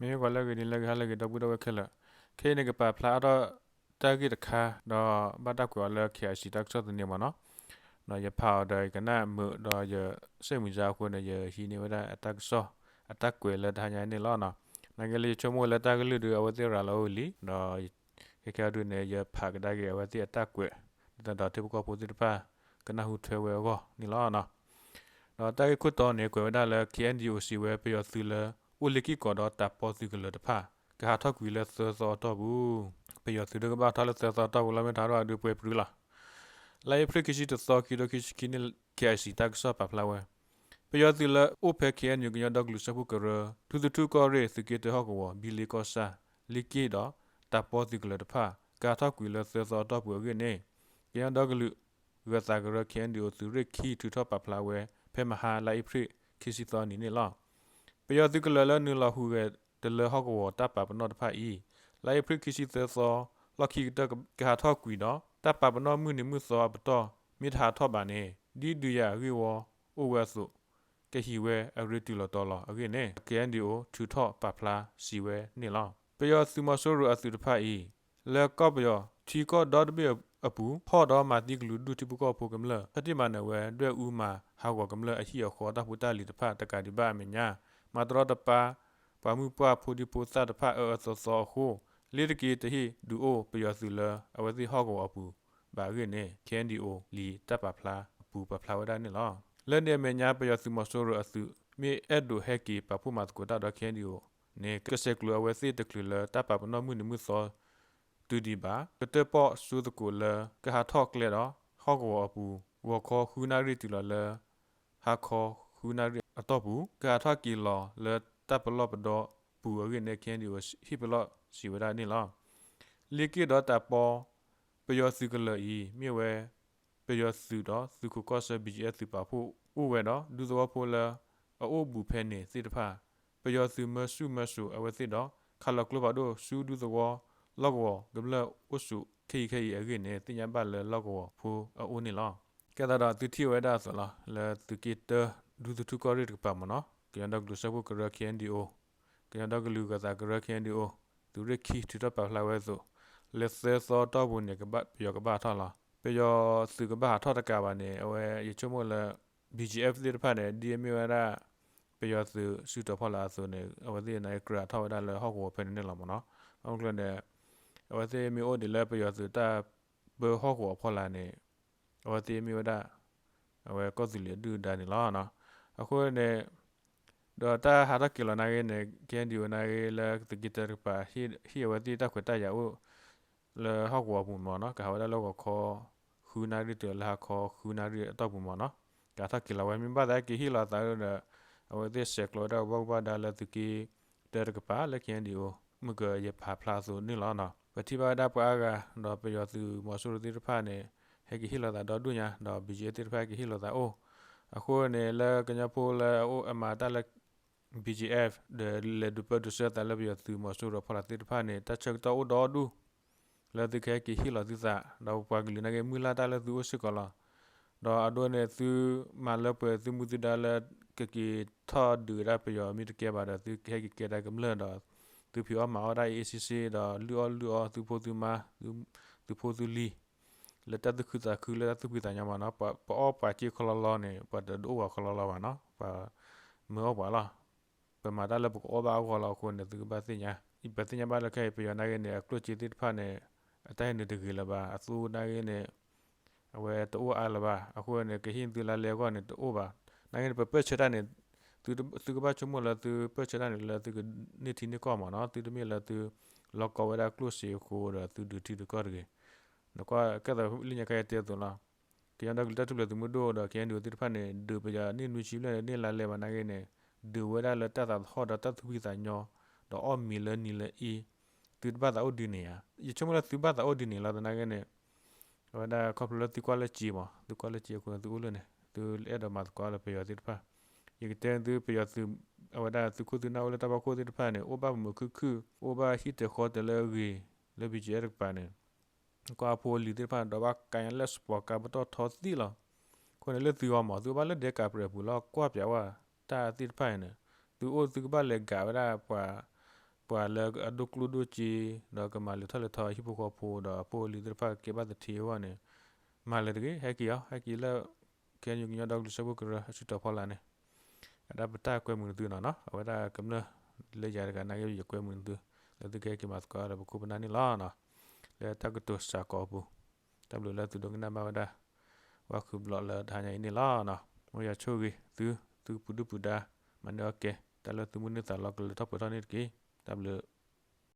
မ့ၢ်ကွၢ်လၢအဂ့ၤန့ၣ် လၢအဂ့ၤ ဟါလၢအဂ့ၤ ဒီပုၢ်ဒီဝဲၢ်ခဲလၢာ်, ခဲအံၤန့ၣ် ကပာ်ဖျါအါထီၣ်တၢ်ဂ့ၢ်တခါ ဒီးဘၣ်တၢ်ကွဲးအီၤလၢ KIC တၢ်ကစီၣ်သန့မ့ၢ်နီၤ, ယဖးအီၤဒီးယကနၣ်မုာ်ဒီးယစဲးမုာ်စါအဃိန့ၣ် ယဟံးန့ၢ်ဝဲဒၣ်အတၢ်ကစီၣ် အတၢ်ကွဲးလၢတဟါညါန့ၣ်လီၤ. နာ်က့လၢယဆိကမိၣ်လၢတၢ်ကလုၢ်ဒုး အဝဲသ့ၣ်ရၤလီၤအိၣ်လံ, ဒီးခဲခဲအံၤဒုးန့ၣ် ယဖးကဒါက့ၤအဝဲသ့ၣ်အတၢ်ကွဲး ဒ်သိးဒီးထံဖိကီၢ်ဖိသ့ၣ်တဖၣ် ကနၢ်ဟူထွဲဝဲအဂီၢ်န့ၣ်လီၤ. ဒီးတၢ်ဂ့ၢ်ခိၣ်တီန့ၣ် ကွဲးဝဲဒၣ်လၢ KNDO စံးဝဲ ပယီၤသုးလၢ အိၣ်လ့ၢ်ကံၢ်ကီးဒီးတၢ်ပီသုးကလၢၤတဖၣ် ကဟးထီၣ်ကွံာ်လၢသၢသီအတီၢ်ပူၤ, ပယီၤသုးဒုးကဘၣ်ထီၣ်လၢသၢသီအတီၢ်ပူၤလီၤ မ့ၢ်တဟးထီၣ်အဒုးပှဲၤပြူၤလီၤ. လါအ့ဖြ့ၣ်ခံဆံတသီ ခံကထိခံဆံခံနံၣ် KIC တၢ်ကစီၣ်ပာ်ဖျါဝဲ ပယီၤသုးလၢအိၣ်ဖဲ KNU ကညီဒီကလုာ်စၢဖှိၣ်ကရၢ ထူသထူၣ်ကီၢ်ရ့ၣ် သုးက့တၢဟီၣ်ကဝီၤ ဘံလ့ကီၢ်ဆၣ် လ့ၢ်က့ၢ်ဒီးတၢ်ပီသုးကလၢၤတဖၣ် ကဟးထီၣ်ကွံာ်လၢသၢသီအတီၢ်ပူၤအဂ့ၢ်န့ၣ် ကညီဒီကလုာ်ဂၢၤသးကရၢ KNDO သုးရ့ၣ်ခံထုးထီၣ်ပာ်ဖျါဝဲ ဖဲမဟါလါအ့ဖြ့ၣ်ခံဆံသီနံၤန့ၣ်လီၤ. ပယီၤသုးကလၢၤလၢနုာ်လီၤဟူးဂဲၤတလၢဟီၣ်ကဝီၤတၢ်ပာ်ပနီၣ်တဖၣ်အံၤ လါအ့ဖြ့ၣ်ခံဆံသၢသီ လီၢ်ခံကတၢၢ်ကဟးထီၣ်ကွံာ်ဒီး တၢ်ပာ်ပနီၣ်မုၢ်နံၤမုၢ်သီအပတီၢ် မ့ၢ်တဟးထီၣ်ဘၣ်န့ၣ် ဒ်ဒုးယၤအဂ့ၢ်ဝီအိၣ်ဝဲအသိး ကဟံးဝဲအရ့တုၤလီၤတီၤလီၤအဂ့ၢ်န့ၣ် KNDO ထုးထီၣ်ပာ်ဖျါစံးဝဲန့ၣ်လီၤ. ပယီၤသုးမီၤစိရိၤအသုးတဖၣ်အံၤ လၢကီၢ်ပယီၤ ထံကီၢ်ဒီတဘ့ၣ်အပူၤ ဖီၣ်ဒီးမၤသံကလုာ်ဒူၣ်ထံဖိကီၢ်ဖိကမျၢၢ် ဖဲတံၢ်မၤနၢၤဝဲ ဒွဲၣ်အူမၤဟးဂီၤကမျၢၢ်အဟံၣ်အဃီတၢ်ဖိတၢ်လံၤတဖၣ်တကးဒံးဘၣ်အမဲာ်ညါ မၤတရီတပါ ပှၤမုၢ်ပှၢ်ဖိဒံဖိသၣ်တဖၣ်အၢအၢသီသီအဃိ လ့ၤတက့ၤတဟ့ၣ်ဒုးအိၣ်ပယီၤသုးလၢအဝဲသ့ၣ်ဟီၣ်ကဝီၤအပူၤဘၣ်အဂ့ၢ်န့ၣ် KNDO လံာ်တၢ်ပာ်ဖျါအပူၤပာ်ဖျါဝဲဒၣ်န့ၣ်လီၤ. လၢန့ၣ်အမဲာ်ညါ ပယီၤသုးမီၤစိရိၤအသုး မ့ၢ်အဲၣ်ဒိးဟဲက့ၤပာ်ဖှိၣ်မၤသကိးတၢ်ဒီး KNDO န့ၣ် ကဆဲးကျိးအဝဲသ့ၣ်တချုးလၢတၢ်ပာ်ပနီၣ်မုၢ်နံၤမုၢ်သီ တုၤဒံးဘၣ် ကတၢၣ်ပီၣ်စူသကိးလၢ ကဟးထီၣ်ကျဲဒီး ဟီၣ်ကဝီၤအပူၤ ဂီၤခီဃုနၣ်ရံၣ်တုၤလီၤလၢ ဟါခီဃုနၣ်ရံၣ်အတီၢ်ပူၤ ကဟးထီၣ်က့ၤလီၤလၢတၢ်ပလီၢ်ပဒီပူၤအဂ့ၢ်န့ၣ် KNDO ဟ့ၣ်ပလီၢ်စံးဝဲဒၣ်န့ၣ်လီၤ. လ့ၢ်က့ၢ်ဒီးတၢ်ပီ ပယီၤသုးကလၢၤအံၤ မ့ၢ်ဝဲ ပယီၤသုးဒီးသုးခိးကီၢ်ဆၢ BGF သုးပာ်ဖှိၣ်အိၣ်ဝဲဒီး ဒူသဝီဖိလၢအအိၣ်ဘူးဖဲန့ၣ်သ့ၣ်တဖၣ် ပယီၤသုးမၢဆူၣ်မၢစိးအဝဲသ့ၣ်ဒီး ခးလီၤကျိဖးဒိၣ်ဆူဒူသဝီ လီၢ်ကဝီၤကမျၢၢ်အိၣ်ဆူၣ်ခဲအံၤခဲအံၤအဂ့ၢ်န့ၣ် သ့ၣ်ညါဘၣ်လၢလီၢ်ကဝီၤဖိအအိၣ်န့ၣ်လီၤ. ကဲသးဒီးသုထံၣ်ဝဲဒၣ်အသိးလီၤ လၢသုးက့တၢ ဒူသထူၣ်ကီၢ်ရ့ၣ်တကပၤမ့ၢ်နီၤ ကညီဒီကလုာ်စၢဖှိၣ်ကရၢ KNDO ကညီဒီကလုာ်ဂၢၤသးကရၢ KNDO သုးရ့ၣ်ခံထုးထီၣ်ပာ်ဖျါဝဲအသိး လၢသၢသီတီၢ်ပူၤန့ၣ် ပယီၤကဘၣ်ဟးထီၣ်လီၤ. ပယီၤသုးကဘၣ်ဟးထီၣ်တကးဘၣ်န့ၣ် အဝဲယဆိကမိၣ်လၢ BGF သ့ၣ်တဖၣ်န့ၣ် ဒ်အမ့ၢ်ဝဲဒၣ် ပယီၤသုးစုတီၤဖီလာ်အသိးန့ၣ် အဝဲသ့ၣ်န့ၣ်ကြၢးဟးထီၣ်ဝဲဒၣ်လၢဟီၣ်ကဝီၤဖဲန့ၣ်န့ၣ်လီၤမ့ၢ်နီၤ. ဘၣ်မနုၤလဲၣ်န့ၣ် အဝဲသ့ၣ်မ့ၢ်အိၣ်ဒံးလၢပယီၤသုးတၢ်ပၢဟီၣ်ကဝီၤဖီလာ်န့ၣ် အဝဲသ့ၣ်မ့ၢ်ဝဲဒၣ် အဝဲကီၢ်သူလ့ၤအဒုၣ်အဒါန့ၣ်လီၤ. အဃိန့ၣ် ဒီးတၢ်ဟးထီၣ်က့ၤလီၤနာ်ဂ့ၤန့ၣ် KNDO နာ်ဂ့ၤလၢသုးက့တၢတကပၤ ဟ့ၣ်အဝဲသ့ၣ်တၢ်ခွဲးတၢ်ယာ်အိၣ် လၢဟီၣ်ကဝီၤပူၤမ့ၢ်နီၤ ကဟးဝဲဒၣ်လၢဂီၤခီ ဃုနၣ်ရံၣ်တုၤလၢဟါခီ ဃုနၣ်ရံၣ်အတီၢ်ပူၤမ့ၢ်နီၤ ကဟးထီၣ်က့ၤလီၤဝဲ မ့ၢ်ဘၣ်သးက့ၤဟ့ၣ်လီၤသးဒီး အဝဲသ့ၣ်ဆဲးကျိးဝဲဒၣ်ပှၤဘၣ်မူဘၣ်ဒါလၢသုးက့တၢတကပၤလၢ KNDO မုၢ်ကယဲၢ်ဖးဖျါအသိးန့ၣ်လီၤ. ပထံၣ်ဘၣ်ဝဲဒၣ်ပှၤအါဂၤ ဒီးပယီၤသုးမီၤစိရိၤသ့ၣ်တဖၣ်န့ၣ် ဟဲက့ၤဟ့ၣ်လီၤသးဒီဒူၣ်ညါ ဒီး BGF သ့ၣ်တဖၣ်ဟဲက့ၤဟ့ၣ်လီၤသးအိၣ် အဃိန့ၣ် လၢကညီဖိလၢအအိၣ်အမၤတၢ်လၢ BGF ဒီးလဲၤဒုးပၢဒုးဆှၢသးလၢပယီၤသုးမီၤစိရိၤဖီလာ်သ့ၣ်တဖၣ်န့ၣ် တၢ်ဆၢကတီၢ်အိၣ်ဒီဒူၣ် လၢသုကဟဲက့ၤဟ့ၣ်လီၤသုသး ဒီးပပှၤကလုာ်နာ်ဂ့ၤ မုၢ်လၢ်တၢ်လၢသုအိၣ်စ့ၢ်ကီးလီၤ. ဒီးအဒိန့ၣ် သုမၤလၢပှဲၤသုမူသုဒါလၢ ကက့ၤထီၣ်ဒုးဝဲဒၣ်ပယီၤမ့ၢ်တကဲဘၣ်ဒီး သုကဟဲက့ၤကဲဒၣ်ကမျၢၢ်ဒီး သုဖံးအီၣ်မၤအီၣ်ဒၣ်အ့ၣ်အ့ၣ်ဆ့ဆ့ဒီး လုၢ်အီၣ်လုၢ်အီသုဖိသုမါ သုဖိသုလံၤ လၢတၢ်သူၣ်ခုသးခုလၢတၢ်သူၣ်ဖှံသးညီမ့ၢ်နီၤ ပအီၣ်ပှၤစ့ခီလီလီန့ၣ် ပှၤတဒုးအိၣ်ပှၤခီလီလီဘၣ်နီၤ ပှၤမၢအီၣ်ပှၤလီၤ. ပမၤတၢ်လၢပကအီၣ်ဘၣ်အဂီၢ်လီၤအဃိန့ၣ် သုကဘၣ်သ့ၣ်ညါ ပသ့ၣ်ညါဘၣ်လၢခဲအံၤ ပယီၤနာ်ဂ့ၤန့ၣ် အကျိၣ်စ့သ့ၣ်တဖၣ်န့ၣ် အတၢ်ဟဲနုာ်တဂ့ၤလၢၤဘၣ် အသူနာ်ဂ့ၤန့ၣ် အဝဲတအိၣ်အါလၢၤဘၣ် အဃိန့ၣ် ကဟ့ၣ်သုလါလဲအဂီၢ်န့ၣ် တအိၣ်ဘၣ်. နာ်ဂ့ၤန့ၣ် ပပၢၢ်ဆၢတၢ်န့ၣ် သုကဘၣ်ဆိကမိၣ်လၢသုပၢၢ်ဆၢတၢ်န့ၣ်လၢသုကန့ၢ်ထံန့ၢ်ကီၢ်မ့ၢ်နီၤ သုတမ့ၢ်လၢသုလီကီဝဲဒၣ်ကျိၣ်စ့အဃိဒီးသုဒုးထံဒုးကီၢ်တဂ့ၤ. နကွၢ်ကဲသိးလၢညါခါအံၤတဲအသိးလီၤ. ကညီဒီကလုာ်တၢ်ထူၣ်ဖျဲးသုးမုၢ်ဒိၣ်ဒီး KNDO သ့ၣ်တဖၣ်န့ၣ် ဒုးပယီၤန့ၢ်နွံဆံဘျဲၣ်န့ၣ် န့ၢ်လါလဲဘၣ်နာ်ဂ့ၤန့ၣ် ဒုးဝဲဒၣ်လၢတၢ်သးသဟီၣ်ဒီးတၢ်သူၣ်ဖှံသးညီ ဒီးအီၣ်မ့ၤလၢနံၤလၢအ့ သုတဘၣ်သးအိၣ်ဒ်န့ၣ်ဧါ. ယဆိကမိၣ်လၢသုဘၣ်သးအိၣ်ဒ်န့ၣ်လီၤသနာ်က့န့ၣ် အဝဲဒၣ်ခီဖျိလၢသုကွၢ်လၢစ့မး သုကွၢ်လၢစ့အဃိန့ၣ် သုအိၣ်လၢန့ၣ် သုအဲၣ်ဒိးမၤသကိးလၢပယီၤသ့ၣ်တဖၣ်. ယကတဲသုပယီၤသုး အဝဲဒၣ်သုးခိၣ်သုးနၢ်အိၣ်လၢတၢ်ဖီခိၣ်သ့ၣ်တဖၣ်န့ၣ် အိၣ်ဘၣ်မုာ်မုာ်ခုၣ်ခုၣ် အိၣ်ဘၣ်ဟံၣ်တဲာ်ဃီတဲာ်လၢအဂ့ၤ လၢ BGF တကပၤန့ၣ် ကွၢ်ဖိလံၤသ့ၣ်တဖၣ်န့ၣ် ဒီးဘၣ်ကးညါလၢ sport car ပတီၢ်ထီသံလီၤ. အဃိန့ၣ်လၢသုဂီၢ်မး သုကဘၣ်လၢဒဲကးပြဲးအပူၤလီၤ ကွၢ်ပၠးဝဲတၢ်သ့ၣ်တဖၣ်အံၤန့ၣ် သုအိၣ်သုကဘၣ်လဲၤကးဝဲဒၣ်ပှၤ ပှၤလၢအဒိၣ်ကျိၣ်ဒိၣ်စ့ ဒီးကမၤလဲၤထီၣ်လဲၤထီဟံၣ်ဖိဃီဖိ ဒီးအဖိအလံၤသ့ၣ်တဖၣ်ကကဲဘၣ်သထ့အဂီၢ်န့ၣ်, မၤလၢၤတဂ့ၤ, ဟဲက့ၤအီၤ, ဟဲက့ၤလၢ ခဲအံၤကညီဒီကလုာ်စၢဖှိၣ်ကရၢအစုတီၤဖီလာ်န့ၣ်, အဒၣ်ပတၢ်ကွဲမုာ်နသုနီၤနီၤ, အဝဲဒၣ်ကမျၢၢ်လၢယၤတဂၤနာ်က့ ယကွဲမုာ်နသု, လၢသုကဟဲက့ၤမၤသကိးဒီးပခိၣ်ပနၢ်န့ၣ်လီၤနီၤ. လၢတၢ်ကတိၤစှၤကိးအပူၤ, တၢ်ဘျုးလၢသုဒိကနၣ်ဘၣ်ဝဲဒၣ် ဝၣ်ခုဘျီလၢတဟါညါအံၤန့ၣ်လီၤနီၤ. မ်ယွၤဆိၣ်ဂ့ၤသု, သုပူၤဒုၣ်ပူၤဒါ, မၤန့ၢ်အီၣ်ကဲ, တၢ်လၢသုမုၢ်န့ၢ်သးလီကလၢထီၣ်ပှဲၤထီၣ်န့ၣ်တက့ၢ်. တၢ်ဘျုး